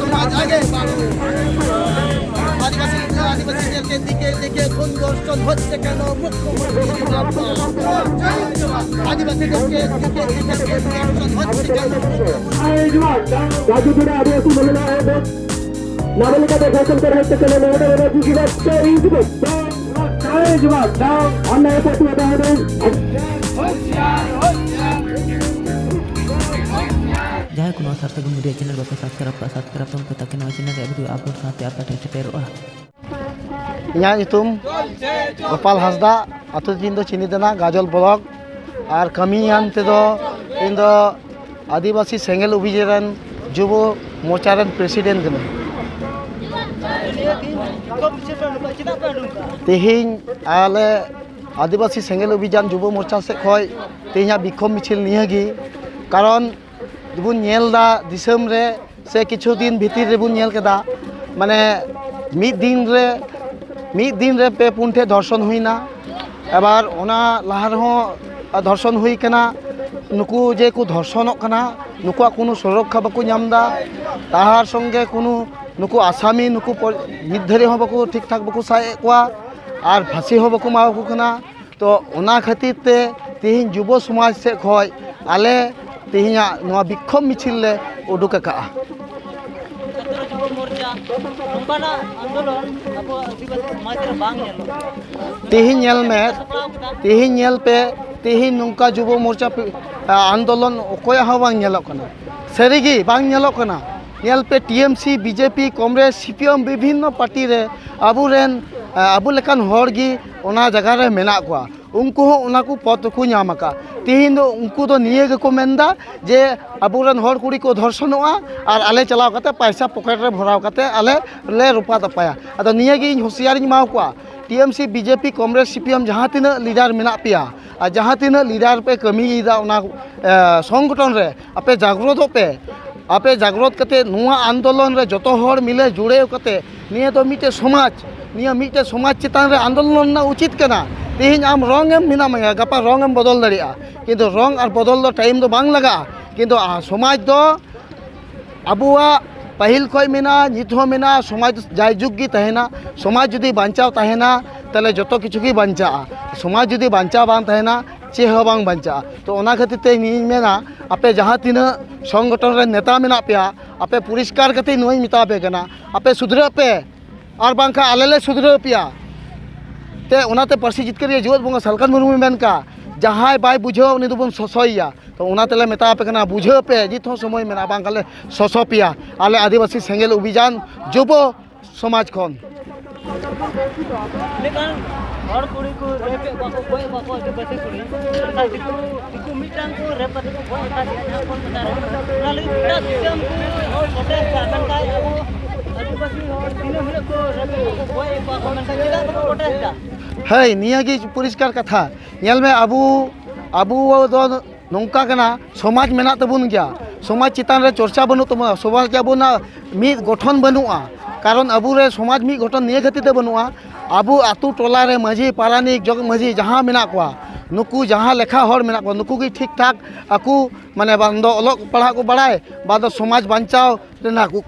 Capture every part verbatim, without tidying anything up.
সমাজ আগে বাড়ো। আদিবাসী, আদিবাসীদেরকে দিকে দিকে এখন ধর্ষণ হচ্ছে কেন? মুখ্যমন্ত্রী বারবার। আদিবাসীদেরকে দিকে দিকে এখন ধর্ষণ হচ্ছে কেন? आज जवाब, राज्य में आदिवासी महिला और नाबालिग को धर्षण कर हत्या करने में ममता बनर्जी की बात, तेईस को जवाब, जवाब, अन्याय को सुधारने। ᱡᱟᱦᱟᱸᱭ ᱠᱚ ᱱᱚᱣᱟ ᱥᱟᱨ ᱥᱟᱹᱜᱩᱱ ᱢᱤᱰᱤᱭᱟ ᱪᱮᱱᱮᱞ ᱵᱟᱯᱮ ᱥᱟᱵᱥᱠᱨᱟᱭᱤᱵ ᱠᱟᱜᱼᱟ, ᱥᱟᱵᱥᱠᱨᱟᱭᱤᱵ ᱛᱟᱵᱚᱱ ᱯᱮ, ᱛᱟᱠᱤ ᱱᱚᱣᱟ ᱪᱮᱱᱮᱞ ᱨᱮ ᱟᱯᱰᱮᱴ ᱥᱟᱶᱛᱮ ᱟᱯᱮ ᱴᱷᱮᱱ ᱥᱮᱴᱮᱨᱚᱜᱼᱟ᱾ ᱤᱧᱟᱹᱜ ᱧᱩᱛᱩᱢ ᱜᱳᱯᱟᱞ ᱦᱟᱸᱥᱫᱟ, ᱟᱹᱛᱩ ᱛᱤᱧ ᱫᱚ ᱪᱤᱱᱤᱫᱟᱱᱟ, ᱜᱟᱡᱚᱞ ᱵᱞᱚᱠ, ᱟᱨ ᱠᱟᱹᱢᱤᱭᱟᱱ ᱛᱮᱫᱚ ᱤᱧ ᱫᱚ ᱟᱹᱫᱤᱵᱟᱹᱥᱤ ᱥᱮᱸᱜᱮᱞ ᱚᱵᱷᱤᱡᱟᱱ ᱨᱮᱱ ᱡᱩᱵᱚ ᱢᱚᱨᱪᱟ ᱨᱮᱱ ᱯᱨᱮᱥᱤᱰᱮᱱᱴ ᱠᱟᱹᱱᱟᱹᱧ᱾ ᱛᱮᱦᱮᱧ ᱟᱞᱮ ᱟᱹᱫᱤᱵᱟᱹᱥᱤ ᱥᱮᱸᱜᱮᱞ ᱚᱵᱷᱤᱡᱟᱱ ᱡᱩᱵᱚ ᱢᱚᱨᱪᱟ ᱥᱮᱫ ᱠᱷᱚᱱ ᱛᱮᱦᱮᱧᱟᱜ ᱵᱤᱠᱠᱷᱳᱵ ᱢᱤᱪᱷᱤᱞ ᱱᱤᱭᱟᱹᱜᱮ, ᱠᱟᱨᱚᱱ ᱵᱚᱱ ᱧᱮᱞ ᱮᱫᱟ ᱫᱤᱥᱚᱢ ᱨᱮ ᱥᱮ ᱠᱤᱪᱷᱩ ᱫᱤᱱ ᱵᱷᱤᱛᱤᱨ ᱨᱮᱵᱚᱱ ᱧᱮᱞ ᱠᱮᱫᱟ, ᱢᱟᱱᱮ ᱢᱤᱫ ᱫᱤᱱ ᱨᱮ, ᱢᱤᱫ ᱫᱤᱱ ᱨᱮ ᱯᱮ ᱯᱩᱱ ᱴᱷᱮᱱ ᱫᱷᱚᱨᱥᱚᱱ ᱦᱩᱭᱱᱟ᱾ ᱟᱵᱟᱨ ᱚᱱᱟ ᱞᱟᱦᱟ ᱨᱮᱦᱚᱸ ᱫᱷᱚᱨᱥᱚᱱ ᱦᱩᱭ ᱠᱟᱱᱟ᱾ ᱱᱩᱠᱩ ᱡᱮ ᱠᱚ ᱫᱷᱚᱨᱥᱚᱱᱚᱜ ᱠᱟᱱᱟ, ᱱᱩᱠᱩᱣᱟᱜ ᱠᱳᱱᱳ ᱥᱩᱨᱚᱠᱠᱷᱟ ᱵᱟᱠᱚ ᱧᱟᱢ ᱮᱫᱟ᱾ ᱛᱟᱨ ᱥᱚᱸᱜᱮ ᱠᱳᱱᱳ ᱱᱩᱠᱩ ᱟᱥᱟᱢᱤ ᱱᱩᱠᱩ ᱯᱚ-, ᱱᱤᱛ ᱫᱷᱟᱹᱨᱤᱡ ᱦᱚᱸ ᱵᱟᱠᱚ ᱴᱷᱤᱠ ᱴᱷᱟᱠ ᱵᱟᱠᱚ ᱥᱟᱵ ᱮᱫ ᱠᱚᱣᱟ᱾ ᱟᱨ ᱯᱷᱟᱸᱥᱤ ᱦᱚᱸ ᱵᱟᱠᱚ ᱮᱢᱟ ᱠᱚ ᱠᱟᱱᱟ᱾ ᱛᱚ ᱚᱱᱟ ᱠᱷᱟᱹᱛᱤᱨ ᱛᱮ ᱛᱮᱦᱮᱧ ᱡᱩᱵᱚ ᱥᱚᱢᱟᱡᱽ ᱥᱮᱫ ᱠᱷᱚᱱ ᱟᱞᱮ ᱛᱮᱦᱮᱧᱟᱜ ᱱᱚᱣᱟ ᱵᱤᱠᱠᱷᱳᱵ ᱢᱤᱪᱷᱤᱞ ᱞᱮ ᱩᱰᱩᱠ ᱟᱠᱟᱫᱼᱟ᱾ ᱛᱮᱦᱮᱧ ᱧᱮᱞ ᱢᱮ, ᱛᱮᱦᱮᱧ ᱧᱮᱞ ᱯᱮ, ᱛᱮᱦᱮᱧ ᱱᱚᱝᱠᱟ ᱡᱩᱵᱚ ᱢᱚᱨᱪᱟ ᱯᱮ-, ᱟᱱᱫᱳᱞᱚᱱ ᱚᱠᱚᱭᱟᱜ ᱦᱚᱸ ᱵᱟᱝ ᱧᱮᱞᱚᱜ ᱠᱟᱱᱟ᱾ ᱥᱟᱹᱨᱤᱜᱮ ᱵᱟᱝ ᱧᱮᱞᱚᱜ ᱠᱟᱱᱟ᱾ ᱧᱮᱞ ᱯᱮ, T M C, B J P, Congress, C P M, ᱵᱤᱵᱷᱤᱱᱱᱚ ᱯᱟᱨᱴᱤ ᱨᱮ ᱟᱵᱚᱨᱮᱱ, ᱟᱵᱚ ᱞᱮᱠᱟᱱ ᱦᱚᱲ ᱜᱮ ᱚᱱᱟ ᱡᱟᱭᱜᱟ ᱨᱮ ᱢᱮᱱᱟᱜ ᱠᱚᱣᱟ᱾ ᱩᱱᱠᱩ ᱦᱚᱸ ᱚᱱᱟ ᱠᱚ ᱯᱚᱫᱽ ᱠᱚ ᱧᱟᱢ ᱟᱠᱟᱫ᱾ ᱛᱮᱦᱮᱧ ᱫᱚ ᱩᱱᱠᱩ ᱫᱚ ᱱᱤᱭᱟᱹ ᱜᱮᱠᱚ ᱢᱮᱱᱫᱟ ᱡᱮ ᱟᱵᱚᱨᱮᱱ ᱦᱚᱲ ᱠᱩᱲᱤ ᱠᱚ ᱫᱷᱚᱨᱥᱚᱱᱚᱜᱼᱟ ᱟᱨ ᱟᱞᱮ ᱪᱟᱞᱟᱣ ᱠᱟᱛᱮ ᱯᱟᱭᱥᱟ ᱯᱚᱠᱮᱴ ᱨᱮ ᱵᱷᱚᱨᱟᱣ ᱠᱟᱛᱮ ᱟᱞᱮ ᱞᱮ ᱨᱚᱯᱟ ᱫᱟᱯᱟᱭᱟ᱾ ᱟᱫᱚ ᱱᱤᱭᱟᱹ ᱜᱮ ᱤᱧ ᱦᱩᱸᱥᱤᱭᱟᱨᱤᱧ ᱮᱢᱟ ᱠᱚᱣᱟ, T M C, B J P, Congress, C P M ᱡᱟᱦᱟᱸ ᱛᱤᱱᱟᱹᱜ ᱞᱤᱰᱟᱨ ᱢᱮᱱᱟᱜ ᱯᱮᱭᱟ ᱟᱨ ᱡᱟᱦᱟᱸ ᱛᱤᱱᱟᱹᱜ ᱞᱤᱰᱟᱨ ᱯᱮ ᱠᱟᱹᱢᱤᱭᱮᱫᱟ ᱚᱱᱟ, ᱮ, ᱥᱚᱝᱜᱚᱴᱷᱚᱱ ᱨᱮ, ᱟᱯᱮ ᱡᱟᱜᱽᱨᱚᱛᱚᱜ ᱯᱮ᱾ ᱟᱯᱮ ᱡᱟᱜᱽᱨᱚᱛ ᱠᱟᱛᱮ ᱱᱚᱣᱟ ᱟᱱᱫᱳᱞᱚᱱ ᱨᱮ ᱡᱚᱛᱚ ᱦᱚᱲ ᱢᱤᱞᱮ ᱡᱩᱲᱟᱹᱣ ᱠᱟᱛᱮ ᱱᱤᱭᱟᱹ ᱫᱚ ᱢᱤᱫᱴᱮᱡ ᱥᱚᱢᱟᱡᱽ, ᱱᱤᱭᱟᱹ ᱢᱤᱫᱴᱮᱡ ᱥᱚᱢᱟᱡᱽ ᱪᱮᱛᱟᱱ ᱨᱮ ᱟᱱᱫᱳᱞᱚᱱ ᱨᱮᱱᱟᱜ ᱩᱪᱤᱛ ᱠᱟᱱᱟ᱾ ᱛᱮᱦᱮᱧ ᱟᱢ ᱨᱚᱝ ᱮᱢ ᱢᱮᱱᱟᱢᱟ, ᱜᱟᱯᱟ ᱨᱚᱝ ᱮᱢ ᱵᱚᱫᱚᱞ ᱫᱟᱲᱮᱭᱟᱜᱼᱟ, ᱠᱤᱱᱛᱩ ᱨᱚᱝ ᱟᱨ ᱵᱚᱫᱚᱞ ᱫᱚ ᱴᱟᱭᱤᱢ ᱫᱚ ᱵᱟᱝ ᱞᱟᱜᱟᱜᱼᱟ᱾ ᱠᱤᱱᱛᱩ ᱟ-, ᱥᱚᱢᱟᱡᱽ ᱫᱚ ᱟᱵᱚᱣᱟᱜ ᱯᱟᱹᱦᱤᱞ ᱠᱷᱚᱱ ᱢᱮᱱᱟᱜᱼᱟ, ᱱᱤᱛ ᱦᱚᱸ ᱢᱮᱱᱟᱜᱼᱟ, ᱥᱚᱢᱟᱡᱽ ᱡᱟᱭᱡᱩᱜᱽ ᱜᱮ ᱛᱟᱦᱮᱱᱟ᱾ ᱥᱚᱢᱟᱡᱽ ᱡᱩᱫᱤ ᱵᱟᱧᱪᱟᱣ ᱛᱟᱦᱮᱱᱟ, ᱛᱟᱦᱚᱞᱮ ᱡᱚᱛᱚ ᱠᱤᱪᱷᱩ ᱜᱮ ᱵᱟᱧᱪᱟᱜᱼᱟ᱾ ᱥᱚᱢᱟᱡᱽ ᱡᱩᱫᱤ ᱵᱟᱧᱪᱟᱣ ᱵᱟᱝ ᱛᱟᱦᱮᱱᱟ, ᱪᱮᱫ ᱦᱚᱸ ᱵᱟᱝ ᱵᱟᱧᱪᱟᱜᱼᱟ᱾ ᱛᱚ, ᱚᱱᱟ ᱠᱷᱟᱹᱛᱤᱨ ᱛᱮ ᱤᱧᱤᱧ ᱢᱮᱱᱟ, ᱟᱯᱮ ᱡᱟᱦᱟᱸ ᱛᱤᱱᱟᱹᱜ ᱥᱚᱝᱜᱚᱴᱷᱚᱱ ᱨᱮ ᱱᱮᱛᱟ ᱢᱮᱱᱟᱜ ᱯᱮᱭᱟ, ᱟᱯᱮ ᱯᱚᱨᱤᱥᱠᱟᱨ ᱠᱟᱛᱮ ᱱᱚᱣᱟᱧ ᱢᱮᱛᱟ ᱯᱮ ᱠᱟᱱᱟ, ᱟᱯᱮ ᱥᱩᱫᱷᱨᱟᱹᱜ ᱯᱮ, ᱟᱨ ᱵᱟᱝᱠᱷᱟᱱ ᱟᱞᱮ ᱞᱮ ᱥᱩᱫᱷᱨᱟᱹᱣ ᱯᱮᱭᱟ᱾ ᱛᱮ ᱚᱱᱟᱛᱮ ᱯᱟᱹᱨᱥᱤ ᱡᱤᱛᱠᱟᱹᱨᱤᱭᱟᱹ ᱡᱤᱣᱮᱫ ᱵᱚᱸᱜᱟ ᱥᱟᱞᱠᱷᱟᱱ ᱢᱩᱨᱢᱩᱭ ᱢᱮᱱ ᱠᱟᱜᱼᱟ, ᱡᱟᱦᱟᱸᱭ ᱵᱟᱭ ᱵᱩᱡᱷᱟᱹᱣᱟ, ᱩᱱᱤ ᱫᱚᱵᱚᱱ ᱥᱚᱥᱚᱭᱮᱭᱟ᱾ ᱛᱚ, ᱚᱱᱟ ᱛᱮᱞᱮ ᱢᱮᱛᱟ ᱯᱮ ᱠᱟᱱᱟ, ᱵᱩᱡᱷᱟᱹᱣ ᱯᱮ, ᱱᱤᱛ ᱦᱚᱸ ᱥᱚᱢᱚᱭ ᱢᱮᱱᱟᱜᱼᱟ, ᱵᱟᱝᱠᱷᱟᱱ ᱞᱮ ᱥᱚᱥᱚ ᱯᱮᱭᱟ᱾ ᱟᱞᱮ ᱟᱹᱫᱤᱵᱟᱹᱥᱤ ᱥᱮᱸᱜᱮᱞ ᱚᱵᱷᱤᱡᱟᱱ ᱡᱩᱵᱚ ᱥᱚᱢᱟᱡᱽ ᱠᱷᱚᱱ᱾ ᱞᱮᱠᱟᱱ ᱦᱚᱲ ᱠᱩᱲᱤ ᱠᱚ ᱨᱮᱯᱮᱫ ᱠᱚᱣᱟ ᱠᱚ, ᱜᱚᱡ ᱠᱚᱣᱟ ᱠᱚ ᱟᱹᱫᱤᱵᱟᱹᱥᱤ ᱠᱩᱲᱤ᱾ ᱟᱨ ᱫᱤᱠᱩ, ᱫᱤᱠᱩ ᱢᱤᱫᱴᱟᱝ ᱠᱚ ᱨᱮᱯ ᱠᱟᱛᱮ ᱠᱚ ᱜᱚᱡ ᱟᱠᱟᱫᱮᱭᱟ ᱡᱷᱟᱲᱠᱷᱚᱸᱰ ᱯᱚᱱᱚᱛ ᱨᱮ᱾ ᱚᱱᱟ ᱞᱟᱹᱜᱤᱫ ᱜᱚᱴᱟ ᱫᱤᱥᱚᱢ ᱠᱚ ᱦᱚᱲ ᱯᱨᱚᱴᱮᱥᱴ ᱫᱟ, ᱢᱮᱱᱠᱷᱟᱱ ᱟᱵᱚ ᱟᱹᱫᱤᱵᱟᱹᱥᱤ ᱦᱚᱲ ᱫᱤᱱᱟᱹᱢ ᱦᱤᱞᱳᱜ ᱠᱚ ᱨᱮᱯᱮᱫ ᱠᱚᱣᱟ ᱠᱚ, ᱜᱚᱡ ᱠᱚᱣᱟ ᱠᱚ, ᱢᱮᱱᱠᱷᱟᱱ ᱪᱮᱫᱟᱜ ᱵᱟᱠᱚ ᱯᱨᱚᱴᱮᱥᱴ ᱫᱟ? ᱦᱳᱭ, ᱱᱤᱭᱟᱹ ᱜᱮ ᱯᱚᱨᱤᱥᱠᱟᱨ ᱠᱟᱛᱷᱟ᱾ ᱧᱮᱞ ᱢᱮ, ᱟᱵᱚ, ᱟᱵᱚ ᱫᱚ ᱱᱚᱝᱠᱟ ᱠᱟᱱᱟ, ᱥᱚᱢᱟᱡᱽ ᱢᱮᱱᱟᱜ ᱛᱟᱵᱚᱱ ᱜᱮᱭᱟ, ᱥᱚᱢᱟᱡᱽ ᱪᱮᱛᱟᱱ ᱨᱮ ᱪᱚᱨᱪᱟ ᱵᱟᱹᱱᱩᱜ ᱛᱟᱵᱚᱱᱟ, ᱥᱚᱢᱟᱡᱽ ᱟᱵᱚᱱᱟᱜ ᱢᱤᱫ ᱜᱚᱴᱷᱚᱱ ᱵᱟᱹᱱᱩᱜᱼᱟ᱾ ᱠᱟᱨᱚᱱ ᱟᱵᱚᱨᱮ ᱥᱚᱢᱟᱡᱽ ᱢᱤᱫ ᱜᱚᱴᱷᱚᱱ ᱱᱤᱭᱟᱹ ᱠᱷᱟᱹᱛᱤᱨ ᱛᱮ ᱵᱟᱹᱱᱩᱜᱼᱟ, ᱟᱵᱚ ᱟᱛᱳ ᱴᱚᱞᱟ ᱨᱮ ᱢᱟᱹᱡᱷᱤ, ᱯᱟᱨᱟᱱᱤᱠ, ᱡᱚᱜᱽ ᱢᱟᱹᱡᱷᱤ ᱡᱟᱦᱟᱸ ᱢᱮᱱᱟᱜ ᱠᱚᱣᱟ, ᱱᱩᱠᱩ ᱡᱟᱦᱟᱸ ᱞᱮᱠᱷᱟ ᱦᱚᱲ ᱢᱮᱱᱟᱜ ᱠᱚᱣᱟ, ᱱᱩᱠᱩ ᱜᱮ ᱴᱷᱤᱠ ᱴᱷᱟᱠ ᱟᱠᱚ, ᱢᱟᱱᱮ, ᱵᱟᱝ ᱫᱚ ᱚᱞᱚᱜ ᱯᱟᱲᱦᱟᱜ ᱠᱚ ᱵᱟᱲᱟᱭ, ᱵᱟᱝ ᱫᱚ ᱥᱚᱢᱟᱡᱽ ᱵᱟᱧᱪᱟᱣ ᱨᱮᱱᱟᱜ ᱠᱚ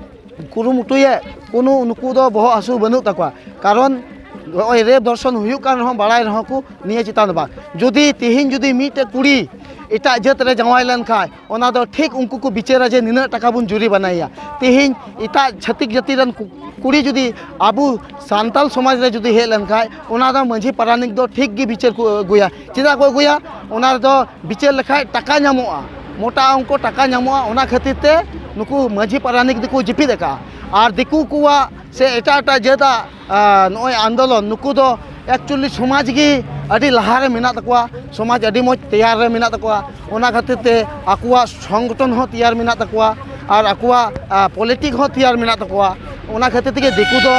ᱠᱩᱨᱩᱢᱩᱴᱩᱭᱮᱫ, ᱠᱳᱱᱳ ᱱᱩᱠᱩ ᱫᱚ ᱵᱚᱦᱚᱜ ᱦᱟᱹᱥᱩ ᱵᱟᱹᱱᱩᱜ ᱛᱟᱠᱚᱣᱟ᱾ ᱠᱟᱨᱚᱱ ᱱᱚᱜᱼᱚᱭ ᱨᱮᱯ ᱫᱷᱚᱨᱥᱚᱱ ᱦᱩᱭᱩᱜ ᱠᱟᱱ ᱨᱮᱦᱚᱸ, ᱵᱟᱲᱟᱭ ᱨᱮᱦᱚᱸ ᱠᱚ, ᱱᱤᱭᱟᱹ ᱪᱮᱛᱟᱱ ᱫᱚ ᱵᱟᱝ᱾ ᱡᱩᱫᱤ ᱛᱤᱦᱤᱧ ᱡᱩᱫᱤ ᱢᱤᱫᱴᱮᱡ ᱠᱩᱲᱤ ᱮᱴᱟᱜ ᱡᱟᱹᱛ ᱨᱮ ᱡᱟᱶᱟᱭ ᱞᱮᱱᱠᱷᱟᱱ, ᱚᱱᱟ ᱫᱚ ᱴᱷᱤᱠ ᱩᱱᱠᱩ ᱠᱚ ᱵᱤᱪᱟᱹᱨᱟ ᱡᱮ ᱱᱤᱱᱟᱹᱜ ᱴᱟᱠᱟ ᱵᱚᱱ ᱡᱩᱨᱤᱢᱟᱱᱟᱭᱮᱭᱟ᱾ ᱛᱤᱦᱤᱧ ᱮᱴᱟᱜ ᱪᱷᱟᱹᱛᱤᱠ ᱡᱟᱹᱛᱤ ᱨᱮᱱ ᱠᱩ-, ᱠᱩᱲᱤ ᱡᱩᱫᱤ ᱟᱵᱚ ᱥᱟᱱᱛᱟᱞ ᱥᱚᱢᱟᱡᱽ ᱨᱮ ᱡᱩᱫᱤ ᱦᱮᱡ ᱞᱮᱱᱠᱷᱟᱱ, ᱚᱱᱟ ᱫᱚ ᱢᱟᱹᱡᱷᱤ ᱯᱟᱨᱟᱱᱤᱠ ᱫᱚ ᱴᱷᱤᱠ ᱜᱮ ᱵᱤᱪᱟᱹᱨ ᱠᱚ ᱟᱹᱜᱩᱭᱟ᱾ ᱪᱮᱫᱟᱜ ᱠᱚ ᱟᱹᱜᱩᱭᱟ? ᱚᱱᱟ ᱨᱮᱫᱚ ᱵᱤᱪᱟᱹᱨ ᱞᱮᱠᱷᱟᱡ ᱴᱟᱠᱟ ᱧᱟᱢᱚᱜᱼᱟ, ᱢᱚᱴᱟ ᱚᱝᱠᱚ ᱴᱟᱠᱟ ᱧᱟᱢᱚᱜᱼᱟ᱾ ᱚᱱᱟ ᱠᱷᱟᱹᱛᱤᱨ ᱛᱮ ᱱᱩᱠᱩ ᱢᱟᱹᱡᱷᱤ ᱯᱟᱨᱟᱱᱤᱠ ᱫᱚᱠᱚ ᱡᱤᱯᱤᱫ ᱟᱠᱟᱫᱼᱟ᱾ ᱟᱨ ᱫᱤᱠᱩ ᱠᱚᱣᱟᱜ ᱥᱮ ᱮᱴᱟᱜ ᱮᱴᱟᱜ ᱡᱟᱹᱛᱟᱜ, ᱟ, ᱱᱚᱜᱼᱚᱭ ᱟᱱᱫᱳᱞᱚᱱ, ᱱᱩᱠᱩ ᱫᱚ actually ᱥᱚᱢᱟᱡᱽ ᱜᱮ ᱟᱹᱰᱤ ᱞᱟᱦᱟ ᱨᱮ ᱢᱮᱱᱟᱜ ᱛᱟᱠᱚᱣᱟ, ᱥᱚᱢᱟᱡᱽ ᱟᱹᱰᱤ ᱢᱚᱡᱽ ᱛᱮᱭᱟᱨ ᱨᱮ ᱢᱮᱱᱟᱜ ᱛᱟᱠᱚᱣᱟ᱾ ᱚᱱᱟ ᱠᱷᱟᱹᱛᱤᱨ ᱛᱮ ᱟᱠᱚᱣᱟᱜ ᱥᱚᱝᱜᱚᱴᱷᱚᱱ ᱦᱚᱸ ᱛᱮᱭᱟᱨ ᱢᱮᱱᱟᱜ ᱛᱟᱠᱚᱣᱟ ᱟᱨ ᱟᱠᱚᱣᱟᱜ, ᱟ, ᱯᱚᱞᱤᱴᱤᱠ ᱦᱚᱸ ᱛᱮᱭᱟᱨ ᱢᱮᱱᱟᱜ ᱛᱟᱠᱚᱣᱟ᱾ ᱚᱱᱟ ᱠᱷᱟᱹᱛᱤᱨ ᱛᱮᱜᱮ ᱫᱤᱠᱩ ᱫᱚ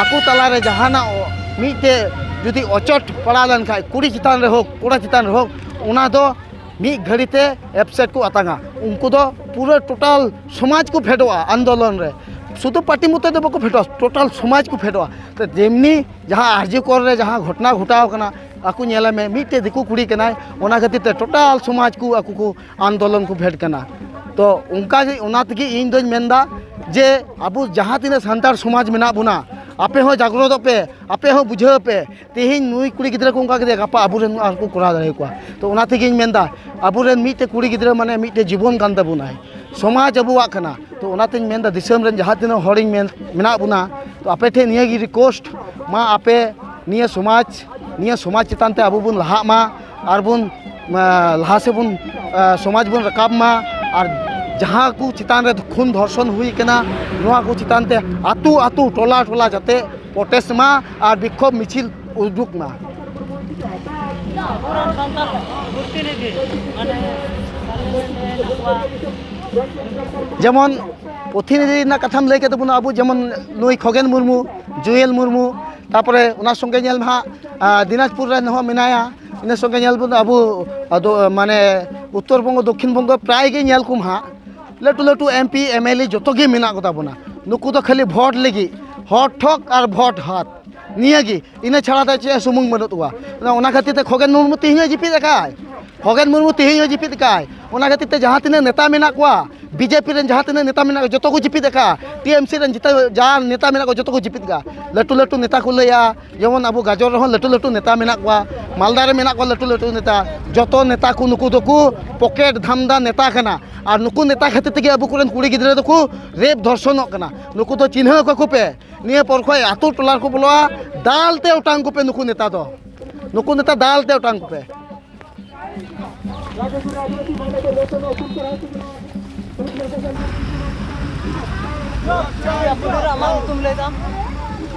ᱟᱠᱚ ᱛᱟᱞᱟᱨᱮ ᱡᱟᱦᱟᱱᱟᱜ ᱢᱤᱫᱴᱮᱡ ᱡᱩᱫᱤ ᱚᱪᱚᱴ ᱯᱟᱲᱟᱣ ᱞᱮᱱᱠᱷᱟᱡ, ᱠᱩᱲᱤ ᱪᱮᱛᱟᱱ ᱨᱮ ᱦᱳᱠ, ᱠᱚᱲᱟ ᱪᱮᱛᱟᱱ ᱨᱮ ᱦᱳᱠ, ᱚᱱᱟ ᱫᱚ ᱢᱤᱫ ᱜᱷᱟᱹᱲᱤ ᱛᱮ ᱮᱯᱥᱮᱴ ᱠᱚ ᱟᱛᱟᱝᱟ᱾ ᱩᱱᱠᱩ ᱫᱚ ᱯᱩᱨᱟᱹ ᱴᱳᱴᱟᱞ ᱥᱚᱢᱟᱡᱽ ᱠᱚ ᱯᱷᱮᱰᱚᱜᱼᱟ ᱟᱱᱫᱳᱞᱚᱱ ᱨᱮ᱾ ᱥᱩᱫᱷᱩ ᱯᱟᱨᱴᱤ ᱢᱚᱛᱚ ᱫᱚ ᱵᱟᱠᱚ ᱯᱷᱮᱰᱚᱜᱼᱟ, ᱴᱳᱴᱟᱞ ᱥᱚᱢᱟᱡᱽ ᱠᱚ ᱯᱷᱮᱰᱚᱜᱼᱟ᱾ ᱛᱚ, ᱡᱮᱢᱱᱤ ᱡᱟᱦᱟᱸ ᱟᱨᱡᱤ ᱠᱚᱨ ᱨᱮ ᱡᱟᱦᱟᱸ ᱜᱷᱚᱴᱚᱱᱟ ᱜᱷᱚᱴᱟᱣ ᱠᱟᱱᱟ, ᱟᱠᱚ ᱧᱮᱞᱮ ᱢᱮ, ᱢᱤᱫᱴᱮᱡ ᱫᱤᱠᱩ ᱠᱩᱲᱤ ᱠᱟᱱᱟᱭ, ᱚᱱᱟ ᱠᱷᱟᱹᱛᱤᱨ ᱛᱮ ᱴᱳᱴᱟᱞ ᱥᱚᱢᱟᱡᱽ ᱠᱚ ᱟᱠᱚ ᱠᱚ ᱟᱱᱫᱳᱞᱚᱱ ᱠᱚ ᱯᱷᱮᱰ ᱠᱟᱱᱟ᱾ ᱛᱚ, ᱚᱱᱠᱟ ᱜᱮ, ᱚᱱᱟ ᱛᱮᱜᱮ ᱤᱧ ᱫᱚᱧ ᱢᱮᱱᱫᱟ, ᱡᱮ ᱟᱵᱚ ᱡᱟᱦᱟᱸ ᱛᱤᱱᱟᱹᱜ ᱥᱟᱱᱛᱟᱲ ᱥᱚᱢᱟᱡᱽ ᱢᱮᱱᱟᱜ ᱵᱚᱱᱟ, ᱟᱯᱮ ᱦᱚᱸ ᱡᱟᱜᱽᱨᱚᱛᱚᱜ ᱯᱮ, ᱟᱯᱮ ᱦᱚᱸ ᱵᱩᱡᱷᱟᱹᱣ ᱯᱮ᱾ ᱛᱮᱦᱮᱧ ᱱᱩᱭ ᱠᱩᱲᱤ ᱜᱤᱫᱽᱨᱟᱹ ᱠᱚ ᱚᱱᱠᱟ ᱠᱮᱫᱮᱭᱟ, ᱜᱟᱯᱟ ᱟᱵᱚᱨᱮᱱ ᱟᱨ ᱠᱚ ᱠᱚᱨᱟᱣ ᱫᱟᱲᱮᱭᱟᱠᱚᱣᱟ᱾ ᱛᱚ ᱚᱱᱟ ᱛᱮᱜᱮᱧ ᱢᱮᱱᱫᱟ, ᱟᱵᱚᱨᱮᱱ ᱢᱤᱫᱴᱮᱡ ᱠᱩᱲᱤ ᱜᱤᱫᱽᱨᱟᱹ ᱢᱟᱱᱮ ᱢᱤᱫᱴᱮᱡ ᱡᱤᱵᱚᱱ ᱠᱟᱱ ᱛᱟᱵᱚᱱᱟᱭ, ᱥᱚᱢᱟᱡᱽ ᱟᱵᱚᱣᱟᱜ ᱠᱟᱱᱟ᱾ ᱛᱚ ᱚᱱᱟᱛᱮᱧ ᱢᱮᱱᱫᱟ, ᱫᱤᱥᱚᱢ ᱨᱮᱱ ᱡᱟᱦᱟᱸ ᱛᱤᱱᱟᱹᱜ ᱦᱚᱲᱤᱧ ᱢᱮᱱ ᱢᱮᱱᱟᱜ ᱵᱚᱱᱟ, ᱛᱚ ᱟᱯᱮ ᱴᱷᱮᱱ ᱱᱤᱭᱟᱹᱜᱮ ᱨᱤᱠᱩᱭᱮᱥᱴ, ᱢᱟ ᱟᱯᱮ ᱱᱤᱭᱟᱹ ᱥᱚᱢᱟᱡᱽ, ᱱᱤᱭᱟᱹ ᱥᱚᱢᱟᱡᱽ ᱪᱮᱛᱟᱱ ᱛᱮ ᱟᱵᱚ ᱵᱚᱱ ᱞᱟᱦᱟᱜ ᱢᱟ, ᱟᱨ ᱵᱚᱱ, ᱟ, ᱞᱟᱦᱟ ᱥᱮᱫ ᱵᱚᱱ, ᱟ, ᱥᱚᱢᱟᱡᱽ ᱵᱚᱱ ᱨᱟᱠᱟᱵ ᱢᱟ᱾ ᱟᱨ ᱡᱟᱦᱟᱸ ᱠᱚ ᱪᱮᱛᱟᱱ ᱨᱮ ᱠᱷᱩᱱ ᱫᱷᱚᱨᱥᱚᱱ ᱦᱩᱭ ᱠᱟᱱᱟ, ᱱᱚᱣᱟ ᱠᱚ ᱪᱮᱛᱟᱱ ᱛᱮ ᱟᱹᱛᱩ ᱟᱹᱛᱩ, ᱴᱚᱞᱟ ᱴᱚᱞᱟ ᱡᱟᱛᱮ ᱯᱨᱚᱴᱮᱥᱴ ᱢᱟ ᱟᱨ ᱵᱤᱠᱠᱷᱳᱵ ᱢᱤᱪᱷᱤᱞ ᱩᱰᱩᱠ ᱢᱟ᱾ ᱟᱵᱚᱨᱮᱱ ᱥᱟᱱᱛᱟᱲ ᱯᱨᱚᱛᱤᱱᱤᱫᱷᱤ, ᱢᱟᱱᱮ, ᱯᱟᱨᱞᱟᱢᱮᱱᱴ ᱨᱮ ᱱᱩᱠᱩᱣᱟᱜ ᱡᱮᱢᱚᱱ ᱯᱨᱚᱛᱤᱱᱤᱫᱷᱤ ᱨᱮᱱᱟᱜ ᱠᱟᱛᱷᱟᱢ ᱞᱟᱹᱭ ᱠᱮᱫ ᱛᱟᱵᱚᱱᱟ, ᱟᱵᱚ ᱡᱮᱢᱚᱱ ᱱᱩᱭ ᱠᱷᱚᱜᱮᱱ ᱢᱩᱨᱢᱩ, ᱡᱩᱭᱮᱞ ᱢᱩᱨᱢᱩ, ᱛᱟᱨᱯᱚᱨᱮ ᱚᱱᱟ ᱥᱚᱸᱜᱮ ᱧᱮᱞ ᱢᱮ ᱦᱟᱸᱜ, ᱟ, ᱫᱤᱱᱟᱡᱽᱯᱩᱨ ᱨᱮᱱ ᱦᱚᱸ ᱢᱮᱱᱟᱭᱟ᱾ ᱤᱱᱟᱹ ᱥᱚᱸᱜᱮ ᱧᱮᱞ ᱵᱚᱱ ᱟᱵᱚ, ᱟᱫᱚ, ᱢᱟᱱᱮ, ᱩᱛᱛᱚᱨ ᱵᱚᱝᱜᱚ, ᱫᱚᱠᱠᱷᱤᱱ ᱵᱚᱝᱜᱚ ᱯᱨᱟᱭ ᱜᱮ ᱧᱮᱞ ᱠᱚᱢ ᱦᱟᱸᱜ, ᱞᱟᱹᱴᱩ ᱞᱟᱹᱴᱩ M P, M L A ᱡᱚᱛᱚ ᱜᱮ ᱢᱮᱱᱟᱜ ᱠᱚᱛᱟ ᱵᱚᱱᱟ᱾ ᱱᱩᱠᱩ ᱫᱚ ᱠᱷᱟᱹᱞᱤ ᱵᱷᱳᱴ ᱞᱟᱹᱜᱤᱫ, ᱦᱚᱲ ᱴᱷᱚᱠ ᱟᱨ ᱵᱷᱳᱴ ᱦᱟᱛ, ᱱᱤᱭᱟᱹ ᱜᱮ, ᱤᱱᱟᱹ ᱪᱷᱟᱲᱟ ᱫᱚ ᱪᱮᱫ ᱦᱚᱸ ᱥᱩᱢᱩᱝ ᱵᱟᱹᱱᱩᱜ ᱛᱟᱠᱚᱣᱟ᱾ ᱚᱱᱟ ᱠᱷᱟᱹᱛᱤᱨ ᱛᱮ ᱠᱷᱚᱜᱮᱱ ᱢᱩᱨᱢᱩ ᱛᱮᱦᱮᱧ ᱦᱚᱸ ᱡᱤᱯᱤᱫ ᱟᱠᱟᱫ᱾ ᱠᱷᱚᱜᱮᱱ ᱢᱩᱨᱢᱩ ᱛᱮᱦᱮᱧ ᱦᱚᱸ ᱡᱤᱯᱤᱫ ᱟᱠᱟᱫ᱾ ᱚᱱᱟ ᱠᱷᱟᱹᱛᱤᱨ ᱛᱮ ᱡᱟᱦᱟᱸ ᱛᱤᱱᱟᱹᱜ ᱱᱮᱛᱟ ᱢᱮᱱᱟᱜ ᱠᱚᱣᱟ, ᱵᱤ ᱡᱮ ᱯᱤ ᱨᱮᱱ ᱡᱟᱦᱟᱸ ᱛᱤᱱᱟᱹᱜ ᱱᱮᱛᱟ ᱢᱮᱱᱟᱜ ᱠᱚᱣᱟ, ᱡᱚᱛᱚ ᱠᱚ ᱡᱤᱯᱤᱫ ᱟᱠᱟᱫ᱾ ᱴᱤ ᱮᱢ ᱥᱤ ᱨᱮᱱ ᱡᱮᱛᱮ ᱡᱟ ᱱᱮᱛᱟ ᱢᱮᱱᱟᱜ ᱠᱚᱣᱟ, ᱡᱚᱛᱚ ᱠᱚ ᱡᱤᱯᱤᱫ ᱟᱠᱟᱫ᱾ ᱞᱟᱹᱴᱩ ᱞᱟᱹᱴᱩ ᱱᱮᱛᱟ ᱠᱚ ᱞᱟᱹᱭᱟ, ᱡᱮᱢᱚᱱ ᱟᱵᱚ ᱜᱟᱡᱚᱞ ᱨᱮᱦᱚᱸ ᱞᱟᱹᱴᱩ ᱞᱟᱹᱴᱩ ᱱᱮᱛᱟ ᱢᱮᱱᱟᱜ ᱠᱚᱣᱟ, ᱢᱟᱞᱫᱟ ᱨᱮ ᱢᱮᱱᱟᱜ ᱠᱚᱣᱟ ᱞᱟᱹᱴᱩ ᱞᱟᱹᱴᱩ ᱱᱮᱛᱟ᱾ ᱡᱚᱛᱚ ᱱᱮᱛᱟ ᱠᱚ ᱱᱩᱠᱩ ᱫᱚᱠᱚ ᱯᱚᱠᱮᱴ ᱫᱷᱟᱱᱫᱟ ᱱᱮᱛᱟ ᱠᱟᱱᱟ᱾ ᱟᱨ ᱱᱩᱠᱩ ᱱᱮᱛᱟ ᱠᱷᱟᱹᱛᱤᱨ ᱛᱮᱜᱮ ᱟᱵᱚ ᱠᱚᱨᱮᱱ ᱠᱩᱲᱤ ᱜᱤᱫᱽᱨᱟᱹ ᱫᱚᱠᱚ ᱨᱮᱯ ᱫᱷᱚᱨᱥᱚᱱᱚᱜ ᱠᱟᱱᱟ᱾ ᱱᱩᱠᱩ ᱫᱚ ᱪᱤᱱᱦᱟᱹᱣ ᱠᱟᱠᱚ ᱯᱮ᱾ ᱱᱤᱭᱟᱹ ᱯᱚᱨ ᱠᱷᱚᱱ ᱟᱹᱛᱩ ᱴᱚᱞᱟ ᱨᱮᱠᱚ ᱵᱚᱞᱚᱜᱼᱟ, ᱫᱟᱞ ᱛᱮ ᱚᱴᱟᱝ ᱠᱚᱯᱮ ᱱᱩᱠᱩ ᱱᱮᱛᱟ ᱫᱚ᱾ ᱱᱩᱠᱩ ᱱᱮᱛᱟ ᱫᱟᱞ ᱛᱮ ᱚᱴᱟᱝ ᱠᱚᱯᱮ᱾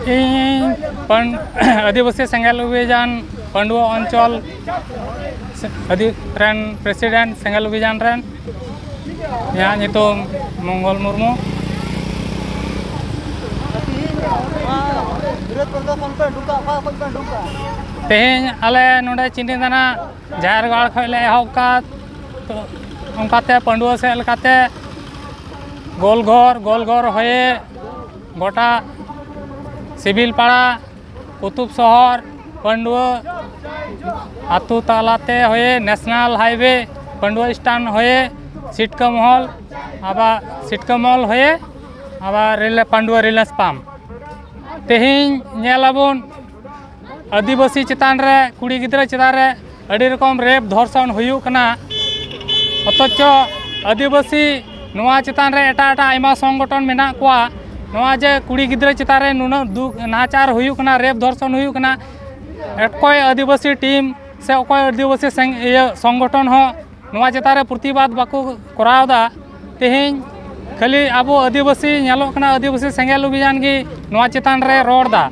ᱤᱧ ᱯᱟᱱ-, ᱟᱹᱫᱤᱵᱟᱹᱥᱤ ᱥᱮᱸᱜᱮᱞ ᱚᱵᱷᱤᱡᱟᱱ ᱯᱟᱺᱰᱩᱣᱟᱹ ᱚᱧᱪᱚᱞ ᱥᱮ-, ᱟᱹᱫᱤ-, ᱨᱮᱱ ᱯᱨᱮᱥᱤᱰᱮᱱᱴ ᱥᱮᱸᱜᱮᱞ ᱚᱵᱷᱤᱡᱟᱱ ᱨᱮᱱ᱾ ᱤᱧᱟᱹᱜ ᱧᱩᱛᱩᱢ ᱢᱚᱝᱜᱚᱞ ᱢᱩᱨᱢᱩ᱾ ᱛᱮᱦᱮᱧ ᱱᱚᱣᱟ ᱵᱤᱨᱳᱫᱷ ᱯᱨᱚᱫᱚᱨᱥᱚᱱ ᱯᱮ ᱩᱰᱩᱠᱟ, ᱚᱠᱟ ᱠᱷᱚᱱ ᱯᱮ ᱩᱰᱩᱠᱟ? ᱛᱮᱦᱮᱧ ᱟᱞᱮ ᱱᱚᱰᱮ ᱪᱤᱱᱤᱫᱟᱱᱟ ᱡᱟᱦᱮᱨ ᱜᱟᱲ ᱠᱷᱚᱱ ᱞᱮ ᱮᱦᱚᱵ ᱠᱟᱫ, ᱛᱚ ᱚᱱᱠᱟᱛᱮ ᱯᱟᱺᱰᱩᱣᱟᱹ ᱥᱮᱫ ᱞᱮᱠᱟᱛᱮ ᱜᱳᱞᱜᱷᱚᱨ, ᱜᱳᱞᱜᱷᱚᱨ ᱦᱚᱭᱮ ᱜᱚᱴᱟ ᱥᱤᱵᱤᱞ ᱯᱟᱲᱟ, ᱠᱩᱛᱩᱵ ᱥᱚᱦᱚᱨ, ᱯᱟᱺᱰᱩᱣᱟᱹ ᱟᱹᱛᱩ ᱛᱟᱞᱟᱛᱮ ᱦᱚᱭᱮ ᱱᱮᱥᱱᱟᱞ ᱦᱟᱭᱣᱮ, ᱯᱟᱺᱰᱩᱣᱟᱹ ᱥᱴᱟᱱ ᱦᱚᱭᱮ ᱥᱤᱴᱠᱟᱹ ᱢᱚᱦᱚᱞ, ᱟᱵᱟᱨ ᱥᱤᱴᱠᱟᱹ ᱢᱚᱦᱚᱞ ᱦᱚᱭᱮ ᱟᱵᱟᱨ ᱨᱤᱞᱟ-, ᱯᱟᱱᱰᱩᱣᱟ ᱨᱤᱞᱟᱹᱥ ᱯᱟᱢᱯ᱾ ᱛᱮᱦᱮᱧ ᱧᱮᱞ ᱟᱵᱚᱱ ᱟᱹᱫᱤᱵᱟᱹᱥᱤ ᱪᱮᱛᱟᱱ ᱨᱮ, ᱠᱩᱲᱤ ᱜᱤᱫᱽᱨᱟᱹ ᱪᱮᱛᱟᱱ ᱨᱮ ᱟᱹᱰᱤ ᱨᱚᱠᱚᱢ ᱨᱮᱯ ᱫᱷᱚᱨᱥᱚᱱ ᱦᱩᱭᱩᱜ ᱠᱟᱱᱟ, ᱚᱛᱷᱚᱪᱚ ᱟᱹᱫᱤᱵᱟᱹᱥᱤ ᱱᱚᱣᱟ ᱪᱮᱛᱟᱱ ᱨᱮ ᱮᱴᱟᱜ ᱮᱴᱟᱜ ᱟᱭᱢᱟ ᱥᱚᱝᱜᱚᱴᱷᱚᱱ ᱢᱮᱱᱟᱜ ᱠᱚᱣᱟ᱾ ᱱᱚᱣᱟ ᱡᱮ ᱠᱩᱲᱤ ᱜᱤᱫᱽᱨᱟᱹ ᱪᱮᱛᱟᱱ ᱨᱮ ᱱᱩᱱᱟᱹᱜ ᱫᱩᱠ ᱱᱟᱦᱟᱪᱟᱨ ᱦᱩᱭᱩᱜ ᱠᱟᱱᱟ, ᱨᱮᱯ ᱫᱷᱚᱨᱥᱚᱱ ᱦᱩᱭᱩᱜ ᱠᱟᱱᱟ, ᱚᱠᱚᱭ ᱟᱹᱫᱤᱵᱟᱹᱥᱤ ᱴᱤᱢ ᱥᱮ ᱚᱠᱚᱭ ᱟᱹᱫᱤᱵᱟᱹᱥᱤ ᱥᱮᱝ-, ᱤᱭᱟᱹ ᱥᱚᱝᱜᱚᱴᱷᱚᱱ ᱦᱚᱸ ᱱᱚᱣᱟ ᱪᱮᱛᱟᱱ ᱨᱮ ᱯᱨᱚᱛᱤᱵᱟᱫ ᱵᱟᱠᱚ ᱠᱚᱨᱟᱣ ᱮᱫᱟ᱾ ᱛᱮᱦᱮᱧ ᱠᱷᱟᱹᱞᱤ ᱟᱵᱚ ᱟᱹᱫᱤᱵᱟᱹᱥᱤ ᱧᱮᱞᱚᱜ ᱠᱟᱱᱟ, ᱟᱹᱫᱤᱵᱟᱹᱥᱤ ᱥᱮᱸᱜᱮᱞ ᱚᱵᱷᱤᱡᱟᱱ ᱜᱮ ᱱᱚᱣᱟ ᱪᱮᱛᱟᱱ ᱨᱮ ᱨᱚᱲ ᱮᱫᱟ᱾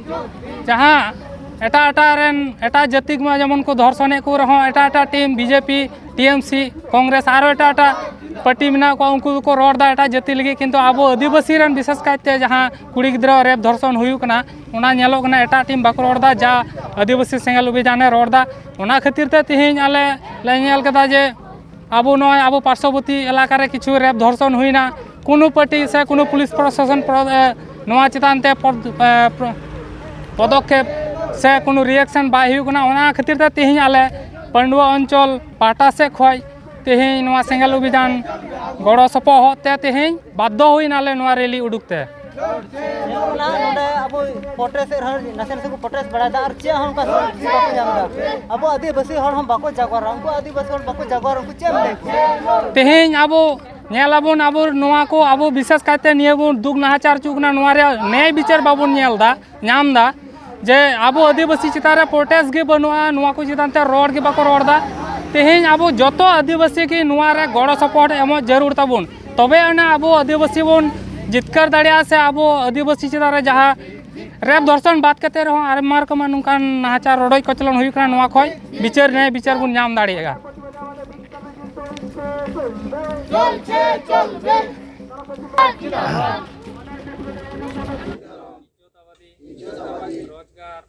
ᱡᱟᱦᱟᱸ ᱮᱴᱟᱜ ᱮᱴᱟᱜ ᱨᱮᱱ, ᱮᱴᱟᱜ ᱡᱟᱹᱛᱤ ᱠᱚᱢᱟ ᱡᱮᱢᱚᱱ ᱠᱚ ᱫᱷᱚᱨᱥᱚᱱᱮᱫ ᱠᱚ ᱨᱮᱦᱚᱸ, ᱮᱴᱟᱜ ᱮᱴᱟᱜ ᱴᱤᱢ, ᱵᱤᱡᱮᱯᱤ, ᱴᱤᱮᱢᱥᱤ, ᱠᱚᱝᱜᱨᱮᱥ, ᱟᱨᱚ ᱮᱴᱟᱜ ᱮᱴᱟᱜ ᱯᱟᱨᱴᱤ ᱢᱮᱱᱟᱜ ᱠᱚᱣᱟ, ᱩᱱᱠᱩ ᱫᱚᱠᱚ ᱨᱚᱲ ᱮᱫᱟ ᱮᱴᱟᱜ ᱡᱟᱹᱛᱤ ᱞᱟᱹᱜᱤᱫ, ᱠᱤᱱᱛᱩ ᱟᱵᱚ ᱟᱹᱫᱤᱵᱟᱹᱥᱤ ᱨᱮᱱ ᱵᱤᱥᱮᱥ ᱠᱟᱭᱛᱮ ᱡᱟᱦᱟᱸ ᱠᱩᱲᱤ ᱜᱤᱫᱽᱨᱟᱹ ᱨᱮᱯ ᱫᱷᱚᱨᱥᱚᱱ ᱦᱩᱭᱩᱜ ᱠᱟᱱᱟ, ᱚᱱᱟ ᱧᱮᱞᱚᱜ ᱠᱟᱱᱟ ᱮᱴᱟᱜ ᱴᱤᱢ ᱵᱟᱠᱚ ᱨᱚᱲ ᱮᱫᱟ᱾ ᱡᱟ ᱟᱹᱫᱤᱵᱟᱹᱥᱤ ᱥᱮᱸᱜᱮᱞ ᱚᱵᱷᱤᱡᱟᱱᱮ ᱨᱚᱲ ᱮᱫᱟ, ᱚᱱᱟ ᱠᱷᱟᱹᱛᱤᱨ ᱛᱮ ᱛᱮᱦᱮᱧ ᱟᱞᱮ ᱞᱮ ᱧᱮᱞ ᱠᱮᱫᱟ ᱡᱮ ᱟᱵᱚ ᱱᱚᱜᱼᱚᱭ ᱟᱵᱚ ᱯᱟᱨᱥᱚᱵᱚᱨᱛᱤ ᱮᱞᱟᱠᱟ ᱨᱮ ᱠᱤᱪᱷᱩ ᱨᱮᱯ ᱫᱷᱚᱨᱥᱚᱱ ᱦᱩᱭᱱᱟ, ᱠᱳᱱᱳ ᱯᱟᱨᱴᱤ ᱥᱮ ᱠᱳᱱᱳ ᱯᱩᱞᱤᱥ ᱯᱨᱚᱥᱟᱥᱚᱱ ᱯᱨᱚ-, ᱮ, ᱱᱚᱣᱟ ᱪᱮᱛᱟᱱ ᱛᱮ ᱯᱚᱫ-, ᱮ, ᱯᱨᱚ-, ᱯᱚᱫᱚᱠᱷᱮᱯ ᱥᱮ ᱠᱳᱱᱳ ᱨᱤᱭᱮᱠᱥᱚᱱ ᱵᱟᱭ ᱦᱩᱭᱩᱜ ᱠᱟᱱᱟ᱾ ᱚᱱᱟ ᱠᱷᱟᱹᱛᱤᱨ ᱛᱮ ᱛᱮᱦᱮᱧ ᱟᱞᱮ ᱯᱟᱺᱰᱩᱣᱟ ᱚᱧᱪᱚᱞ ᱯᱟᱦᱴᱟ ᱥᱮᱫ ᱠᱷᱚᱱ ᱛᱮᱦᱮᱧ ᱱᱚᱣᱟ ᱥᱮᱸᱜᱮᱞ ᱚᱵᱷᱤᱡᱟᱱ ᱜᱚᱲᱚ ᱥᱚᱯᱚᱦᱚᱫ ᱛᱮ ᱛᱮᱦᱮᱧ ᱵᱟᱫᱽᱫᱷᱚ ᱦᱩᱭᱱᱟᱞᱮ ᱱᱚᱣᱟ ᱨᱮᱞᱤ ᱩᱰᱩᱠ ᱛᱮ᱾ ᱧᱮᱞᱚᱜ ᱠᱟᱱᱟ ᱱᱚᱰᱮ ᱟᱵᱚ ᱯᱨᱚᱴᱮᱥᱴ ᱮᱫ ᱨᱮᱦᱚᱸ ᱱᱟᱥᱮ ᱱᱟᱥᱮ ᱠᱚ ᱯᱨᱚᱴᱮᱥᱴ ᱵᱟᱲᱟᱭᱮᱫᱟ, ᱟᱨ ᱪᱮᱫ ᱦᱚᱸ ᱚᱱᱠᱟ ᱥᱚᱦᱚᱡᱳᱜᱤ ᱵᱟᱠᱚ ᱧᱟᱢ ᱮᱫᱟ᱾ ᱟᱵᱚ ᱟᱹᱫᱤᱵᱟᱹᱥᱤ ᱦᱚᱲ ᱦᱚᱸ ᱵᱟᱠᱚ ᱡᱟᱜᱚᱨᱟ, ᱩᱱᱠᱩ ᱟᱹᱫᱤᱵᱟᱹᱥᱤ ᱦᱚᱲ ᱵᱟᱠᱚ ᱡᱟᱜᱚᱨᱟ, ᱩᱱᱠᱩ ᱪᱮᱫ ᱮᱢ ᱞᱟᱹᱭ ᱠᱚᱣᱟ? ᱛᱮᱦᱮᱧ ᱟᱵᱚ ᱧᱮᱞ ᱟᱵᱚᱱ, ᱟᱵᱚ ᱱᱚᱣᱟ ᱠᱚ, ᱟᱵᱚ ᱵᱤᱥᱮᱥ ᱠᱟᱭᱛᱮ ᱱᱤᱭᱟᱹ ᱵᱚᱱ ᱫᱩᱠ ᱱᱟᱦᱟᱪᱟᱨ ᱦᱚᱪᱚᱜ ᱠᱟᱱᱟ, ᱱᱚᱣᱟ ᱨᱮᱭᱟᱜ ᱱᱮᱭ ᱵᱤᱪᱟᱹᱨ ᱵᱟᱵᱚᱱ ᱧᱮᱞ ᱮᱫᱟ, ᱧᱟᱢ ᱮᱫᱟ᱾ ᱡᱮ ᱟᱵᱚ ᱟᱹᱫᱤᱵᱟᱹᱥᱤ ᱪᱮᱛᱟᱱ ᱨᱮ ᱯᱨᱚᱴᱮᱥᱴ ᱜᱮ ᱵᱟᱹᱱᱩᱜᱼᱟ, ᱱᱚᱣᱟ ᱠᱚ ᱪᱮᱛᱟᱱ ᱛᱮ ᱨᱚᱲ ᱜᱮ ᱵᱟᱠᱚ ᱨᱚᱲ ᱮᱫᱟ᱾ ᱛᱮᱦᱮᱧ ᱟᱵᱚ ᱡᱚᱛᱚ ᱟᱹᱫᱤᱵᱟᱹᱥᱤ ᱜᱮ ᱱᱚᱣᱟ ᱨᱮ ᱜᱚᱲᱚ ᱥᱚᱯᱚᱦᱚᱫ ᱮᱢᱚᱜ ᱡᱟᱹᱨᱩᱲ ᱛᱟᱵᱚᱱ, ᱛᱚᱵᱮ ᱟᱱᱟ ᱟᱵᱚ ᱟᱹᱫᱤᱵᱟᱹᱥᱤ ᱵᱚᱱ ᱡᱤᱛᱠᱟᱹᱨ ᱫᱟᱲᱮᱭᱟᱜᱼᱟ, ᱥᱮ ᱟᱵᱚ ᱟᱹᱫᱤᱵᱟᱹᱥᱤ ᱪᱮᱛᱟᱱ ᱨᱮ ᱡᱟᱦᱟᱸ ᱨᱮᱯ ᱫᱷᱚᱨᱥᱚᱱ ᱵᱟᱫ ᱠᱟᱛᱮ ᱨᱮᱦᱚᱸ ᱟᱭᱢᱟ ᱨᱚᱠᱚᱢᱟᱜ ᱱᱚᱝᱠᱟᱱ ᱱᱟᱦᱟᱪᱟᱨ ᱨᱚᱰᱚᱡ ᱠᱚᱪᱞᱚᱱ ᱦᱩᱭᱩᱜ ᱠᱟᱱᱟ, ᱱᱚᱣᱟ ᱠᱷᱚᱱ ᱵᱤᱪᱟᱹᱨ ᱱᱮᱭ ᱵᱤᱪᱟᱹᱨ ᱵᱚᱱ ᱧᱟᱢ ᱫᱟᱲᱮᱭᱟᱜᱼᱟ᱾ ᱨᱳᱡᱽᱜᱟᱨ,